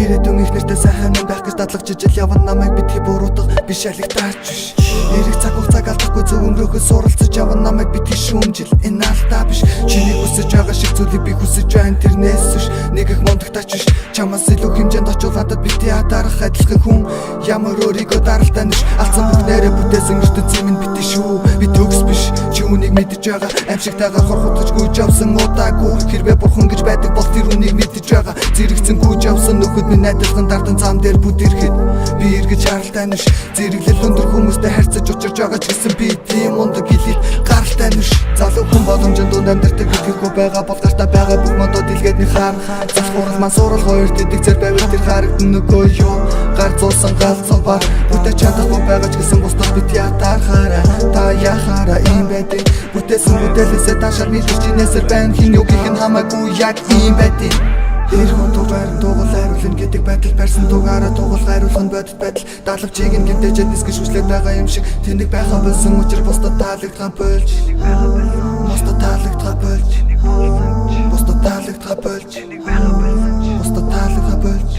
Ирээдүйн их нэртэй сайхан юм байх гэж дадлаг жижил явна, намайг битгий буруутга, би шалигтаач биш. Ирэх цаг хугацааг алдахгүй, зөв өнгөрөхөд суралцаж явна, намайг битгий шүүмжил, энэ алдаа биш. Чиний хүсэж байгаа шиг зүйлийг би хүсэж байна, тэрнээс биш. Нэг их мундагтаач биш. Чамаас илүү хэмжээнд очвол надад битгий атарах, адилхан хүн ямар өөрийгөө даралтай биш. Алдсан бүхнээрээ бүтээсэн ертөнцийн минь битгий шүү. Би төгс биш, чи үнийг мэдэж байгаа. Аимшигтайгаар хорхотож гүйж явсан удаагүй. Хэрвээ бурхан гэж байдаг бол тэр үнийг мэдэж байгаа. Зэрэгцэн гүйж явсан нөхөд минь адилхан дардан зам дээр бүдэрхэд би эргэж харалтай биш. Зэрэглэл өндөр хүмүүстэй харьцаж учирч байгаа ч гэсэн би тийм мундаг элит гаралтай биш. Залуу хүн боломжинд дунд амьдардаг, итгэхгүй байгаа бол гартаа байгаа бүх модоо дэлгээд нэг хар. Залхуурал маань сурал хоёр тэдэг зэр байвал тэр харагдан нөгөө юу. Гар зуусан гал цовбар бүтээж чадахгүй байгаа ч гэсэн бусдад бит ятархаарай. Та яхаараа ийм байдیں۔ Бүтээсэн бүтээлээсээ таашаал мэдэрч инээсэр байна. Хин юу гэх нь хамаагүй, яг ийм байдیں۔ Тэр хүн дугаар тугал хариулна гэдэг байдал барьсан дугаараа тугал хариулах нь бодит байдал. Далавчийг нь гэмтээжээд нисгэж хүслээд байгаа юм шиг тэнэг байхаа болсон учир бусдад таалагдгаа болж, бусдад таалагдгаа болж, бусдад таалагдгаа болж, бусдад таалагдгаа болж,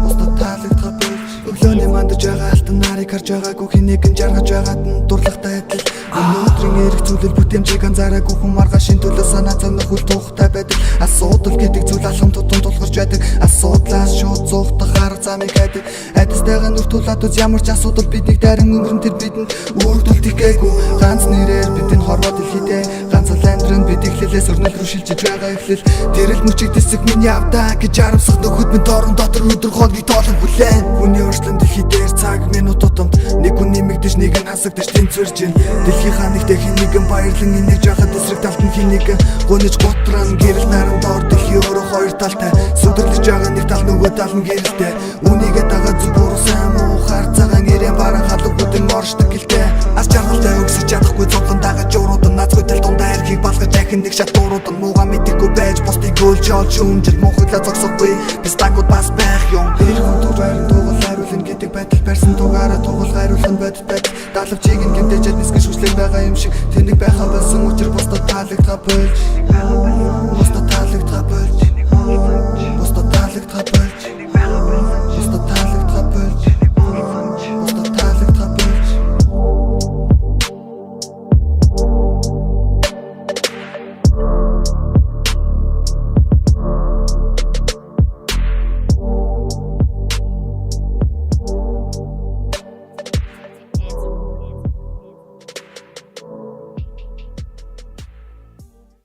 бусдад таалагдгаа болж. Өглөөний мандаж байгаа алтан нарыг харж байгаагүй хэнийг нь жаргаж байгаад нь дурлагтай адил. Өнөөдрийн эрх зүйлэл бүтээмжийг анзаараагүй хүн маргаашийн төлөө санаа зовнох үл туухтай байдаг. Асуудал гэдэг зүйл алхам тутам тулгарч байдаг. Асуудлаас шууд зугтах арга замыг хайдаг. Айдастайгаа нүр тулаад үз, ямар ч асуудал биднийг дайран өнгөрөн, тэр бидэнд үүрдүүлдэг гээгүй. Ганц нэрээр бидний хорвоо дэлхийдээ ганц л амьдран, бид эхлэлээс өрнөл рүү шилжиж байгаа эхлэл. Тэрэл мөчийг тэсэх минь явдаа гэж харамсах нөхөд минь дорн дотор өдөр хоногийг тоолон хүлээн. Хүний урьдлан дэлхий дээр цаг минут тутамд нэг хүн нэмэгдэж, нэг нь хасагдаж тэнцвэрж байна. Дэлхийн хаанэгтэй хэн нэгэн баярлан инээж байхад эсрэг талд нь хэн нэгэн гуниж гутран. Гэрэл наран доор дэлхий өөрөө хоёр талтай. Сүдэрлэж байгаа нэг тал, нөгөө тал нь гэрэлтэй. Үнийгээ дагаа зүг буруу, сайн муу хар цагаан ирээн баран халуун хүдэн оршдог гэлтэй. Аз жаргалтай өгсөж чадахгүй зовлон дагаж уруудан, наазгүй тал дундаа эрхийг балгаж ахин нэг шат уруудан. Мууга мэдэхгүй байж бусдыг өөлж олж өмжил муухайлаа зогсохгүй пистакууд бас байх юм. Тэр хүн дугаар тугал хариулна гэдэг байдал барьсан дугаараа тугал хариулах нь бодит байдал. Далавчийг нь гэмтээжээд нисгэж хүслээд байгаа юм шиг тэнэг байхаа болсон учир бусдад таалагдгаа болж.